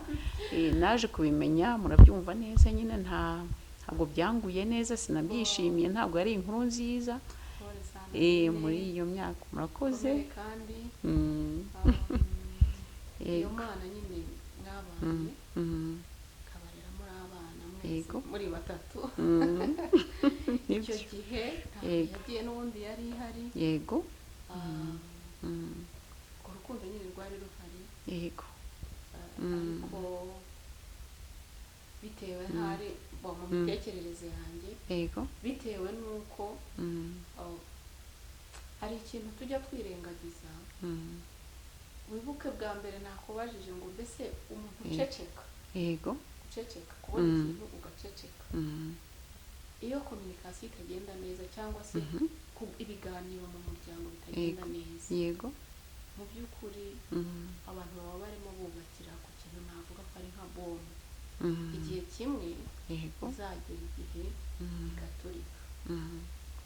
Naje kubimenya, murabyumva neza nyine, ntabwo byanguye neza, sinabyishimiye, ntabwo ari inkuru nziza. Pole sana nyine. Muri iyo myaka, murakoze. Komere kandi iyo Mana nyine mwabanye kabarera muri abana mwese muri batatu. Icyo Nibyo. gihe ntabwo yagiye, n'ubundi yari ihari. Urwo rukundo nyine rwari ruhari. Ariko bitewe ntari bo mu mitekerereze yanjye, bitewe n'uko hari ikintu tujya twirengagiza. Wibuke bwa mbere nakubajije ngo mbese umuntu uceceka, guceceka, kubona ikintu ugaceceka, iyo communication itagenda neza cyangwa se ibiganiro mu muryango bitagenda neza, mu by'ukuri abantu baba barimo bubakira ku kintu navuga ko ari nka bombe, igihe kimwe izagera igihe igaturika,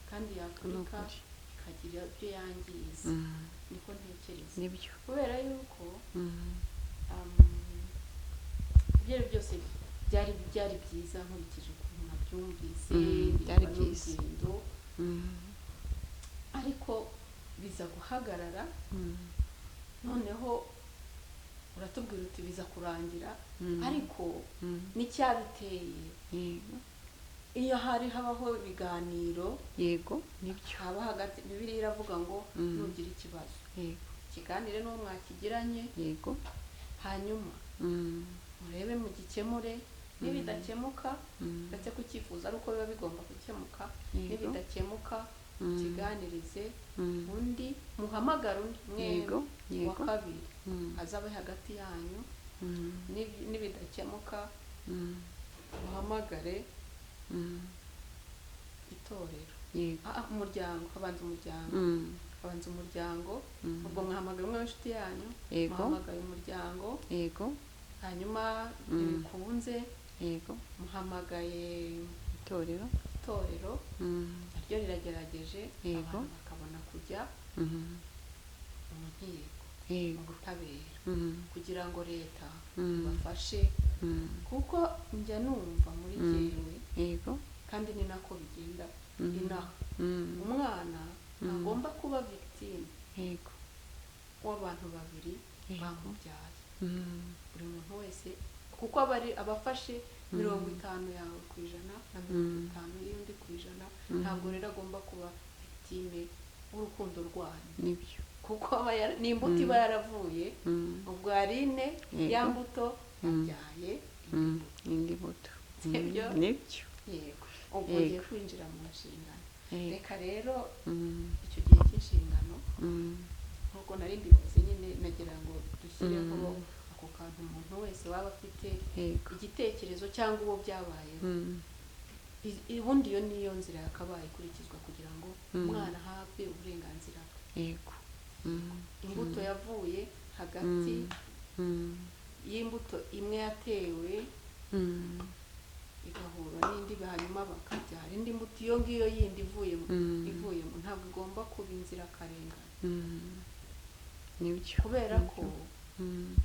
kandi yaturika Ni ukuri. ikagira ibyo yangiza. Niko ntekereza, Nibyo. kubera yuko ibyo ari byo byose byari byiza nkurikije ukuntu nabyumvise, Byari biba byiza. n'urugendo, ariko biza guhagarara. Noneho uratubwira uti biza kurangira, ariko n'icyabiteye, iyo hari habaho ibiganiro Yego, nibyo. haba hagati, Bibiliya iravuga ngo nugira ikibazo, kiganire n'uwo mwakigiranye, hanyuma murebe mugikemure. Nibidakemuka, ndetse kucyifuza ari uko biba bigomba gukemuka, nibidakemuka, kiganirize undi, muhamagare undi mwembi wa kabiri azabe hagati yanyu. Nibidakemuka, muhamagare itorero. Umuryango, habanza umuryango, habanza umuryango. Ubwo mwahamagaye umwe w'inshuti yanyu, muhamagaye umuryango, hanyuma ntibikunze, muhamagaye Itorero. itorero, naryo riragerageje, abantu bakabona kujya mu nkiko, mu butabera, kugira ngo leta ibafashe, kuko njya numva muri jyewe, kandi ni nako bigenda inaha, umwana ntagomba kuba victime w'abantu babiri bamubyaye. Buri muntu wese Kuko aba ari abafashe 50 yawe ku ijana na 50 y'undi ku ijana. Ntabwo rero agomba kuba victime w'urukundo rwanyu, Nibyo. kuko ni imbuto iba yaravuye. Ubwo Aline, ya mbuto yabyaye Indi mbuto. Sibyo? Nibyo. Yego, ubwo ugiye kwinjira mu nshingano. Reka rero icyo gihe cy'inshingano, nk'uko nari mbivuze nyine, nagira ngo dushyireho ako kantu, umuntu wese waba afite igitekerezo cyangwa uwo byabayeho. Ubundi iyo niyo nzira yakabaye ikurikizwa kugira ngo umwana ahabwe uburenganzira bwe. Imbuto yavuye hagati y'imbuto imwe yatewe igahura n'indi, hanyuma bakabyara indi mbuto, iyo ngiyo yindi ivuyemo ntabwo igomba kuba inzirakarengane. Nibyo. Kubera ko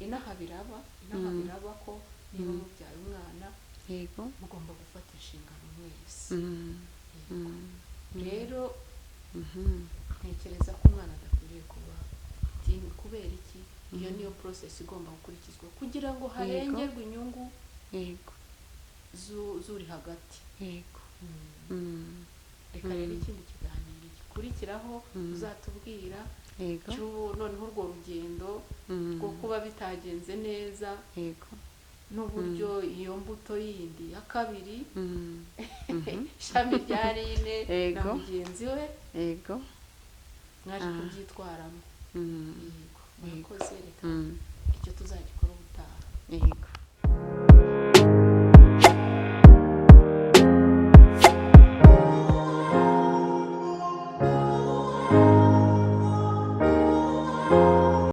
inaha biraba ko niba mubyaye umwana, mugomba gufata inshingano mwese. Yego. Rero ntekereza ko umwana adakwiriye kuba victime. Kubera iki? Iyo niyo process igomba gukurikizwa kugira ngo harengerwe inyungu zuri hagati. Reka rero ikindi kiganiro gikurikiraho uzatubwira cy'ubu noneho urwo rugendo rwo kuba bitagenze neza, n'uburyo iyo mbuto yindi ya kabiri, ishami rya Aline na mugenzi we, mwaje kubyitwaramo. Yego, murakoze, reka.